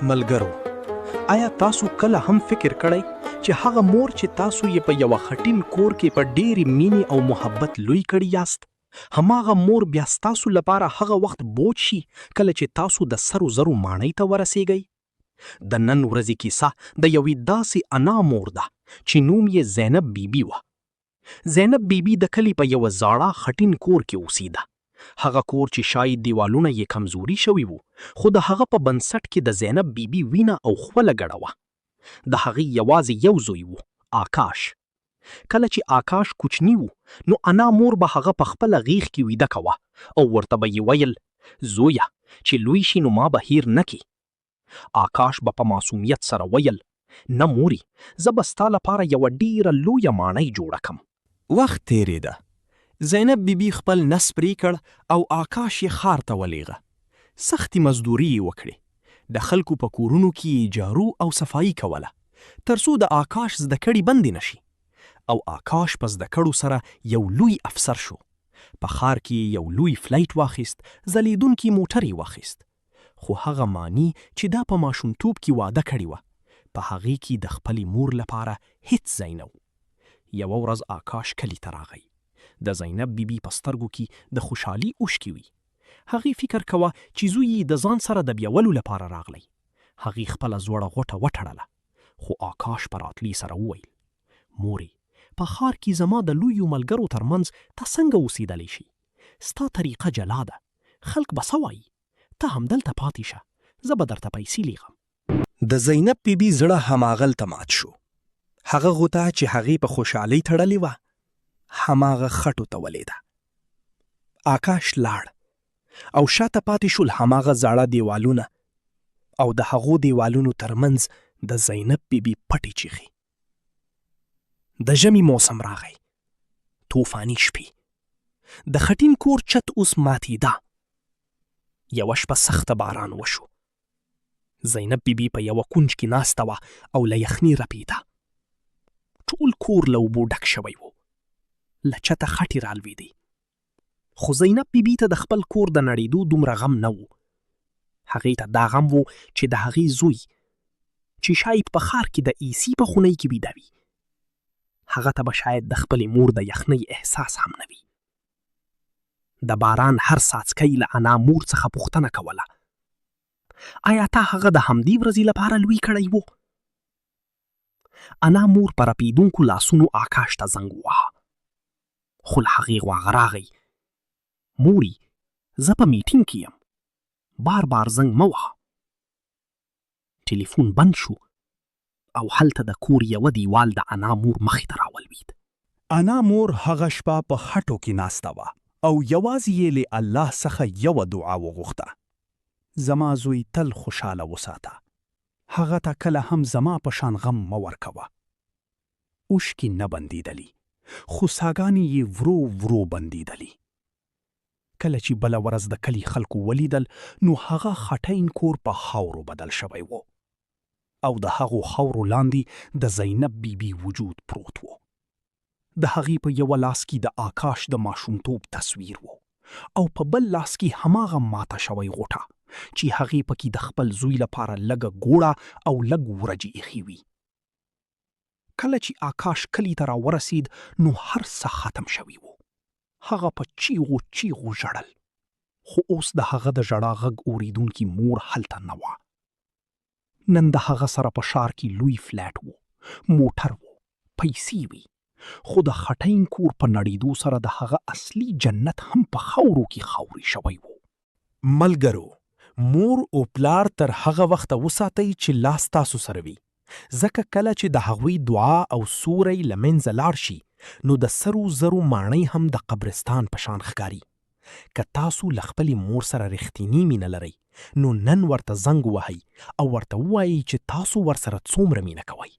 ملګرو، ایا تاسو کله هم فکر کړی چې هغه مور چې تاسو یې په یوه خټین کور کې په ډېرې مینې او محبت لوی کړي یاست، هماغه مور بیا ستاسو لپاره هغه وخت بوج شي کله چې تاسو د سرو زرو ماڼۍ ته ورسېږئ؟ د نن ورځې کیسه د یوې داسې انا مور ده چې نوم یې زینب بي بي وه. زینب بي بي د کلي په یوه زاړه خټین کور کې اوسېده. هغه کور چې شاید دیوالونه یې کمزوري شوي وو، خو د هغه په بنسټ کې د زینب بي بي وینه او خوله ګډه وه. د هغې یوازې یو زوی و، آکاش. کله چې آکاش کوچنی و، نو انا مور به هغه په خپله غېږ کې ویده کوه او ورته به یې ویل، زویه، چې لوی شې نو ما به هېر نه کړې. آکاش به په معصومیت سره ویل، نه مورې، زه به ستا لپاره یوه ډېره لویه ماڼۍ جوړه کم. وخت تېرېده. زینب بي بي خپل نس پرې کړ او آکاش یې ښار ته ولېږه. سختې مزدوري یې وکړې. د خلکو په کورونو کې یې جارو او صفايي کوله، تر څو د آکاش زدکړې بندې نه شي. او آکاش په زدکړو سره یو لوی افسر شو. په ښار کې یې یو لوی فلایټ واخیست، ځلېدونکی موټر یې واخیست. خو هغه مانی چې ده په ماشومتوب کې وعده کړې وه، په هغې کې د خپلې مور لپاره هېڅ ځای نه و. یوه ورځ آکاش کلي ته راغی. د زینب بي بي په سترګو کې د خوشحالي اوښکې وې. هغې فکر کوه چې زوی یې د ځان سره د بیولو لپاره راغلی. هغې خپله زوړه غوټه وټړله. خو آکاش په راتلې سره وویل، مورې! په ښار کې زما د لویو ملګرو تر منځ ته څنګه اوسېدلی شې؟ ستا طریقه جلا ده. خلک به څه وايي؟ ته همدلته پاتې شه، زه به درته پیسې لېږم. د زینب بي بي زړه هماغلته مات شو. هغه غوټه چې هغې په خوشحالۍ تړلې وه، هماغه خټو ته ولېده. آکاش لاړ او شاته پاتې شول هماغه زاړه دېوالونه او د هغو دېوالونو تر منځ د زینب بي بي پټې چیغې. د ژمي موسم راغی. توفاني شپې. د خټین کور چت اوس ماتېده. یوه شپه سخته باران وشو. زینب بي بي په یوه کونج کې ناسته وه او له یخني رپېده. ټول کور له اوبو ډک شوی و. له چته خټې رالوېدې. خو زینب بي بي ته د خپل کور د نړېدو دومره غم نه و. هغې ته دا غم و چې د هغې زوی، چې شاید په ښار کې د ای سي په خونۍ کې ویده وي، هغه ته به شاید د خپلې مور د یخنۍ احساس هم نه وي. د باران هر څاڅکی له انا مور څخه پوښتنه کوله، ایا تا هغه د همدې ورځې لپاره لوی کړی و؟ انا مور په رپېدونکو لاسونو آکاش ته زنګ وواهه، خو له هغې غواغه راغی، موري زه په میټینګ کې یم، بار بار زنګ مه وهه. ټلیفون بند شو او هلته د کور یوه دیوال د انا مور مخې ته راولوید. انا مور هغه شپه په خټو کې ناسته وه او یوازې یې له الله څخه یوه دعا وغوښته، زما زوی تل خوشحاله وساته، هغه ته کله هم زما په شان غم مه ورکوه. اوښکې نه بندېدلې، خو ساګانې یې ورو ورو بندېدلې. کله چې بله ورځ د کلي خلکو ولیدل نو هغه خټین کور په خاورو بدل شوی و او د هغو خاورو لاندې د زینب بي بي وجود پروت و. د هغې په یوه لاس کې د آکاش د ماشومتوب تصویر و او په بل لاس کې هماغه ماته شوی غوټه چې هغې پکې د خپل زوی لپاره لږه ګوړه او لږ ورجې ایښې وي. کله چې آکاش کلي ته راورسید نو هر څه ختم شوي وو. هغه په چیغو چیغو ژړل، خو اوس د هغه د ژړا غږ اورېدونکې مور هلته نه وه. نن د هغه سره په ښار کې لوی فلیټ و، موټر و، پیسې وې، خو د خټین کور په نړېدو سره د هغه اصلي جنت هم په خاورو کې خاورې شوی و. ملګرو! مور او پلار تر هغه وخته وساتئ چې لا ستاسو سره وي، ځکه کله چې د هغوی دعا او سوری له منځه لاړ شي، نو د سرو زرو ماڼۍ هم د قبرستان په شان ښکاري. که تاسو له خپلې مور سره رښتینې مینه لرئ، نو نن ورته زنګ ووهئ او ورته ووایئ چې تاسو ورسره څومره مینه کوئ.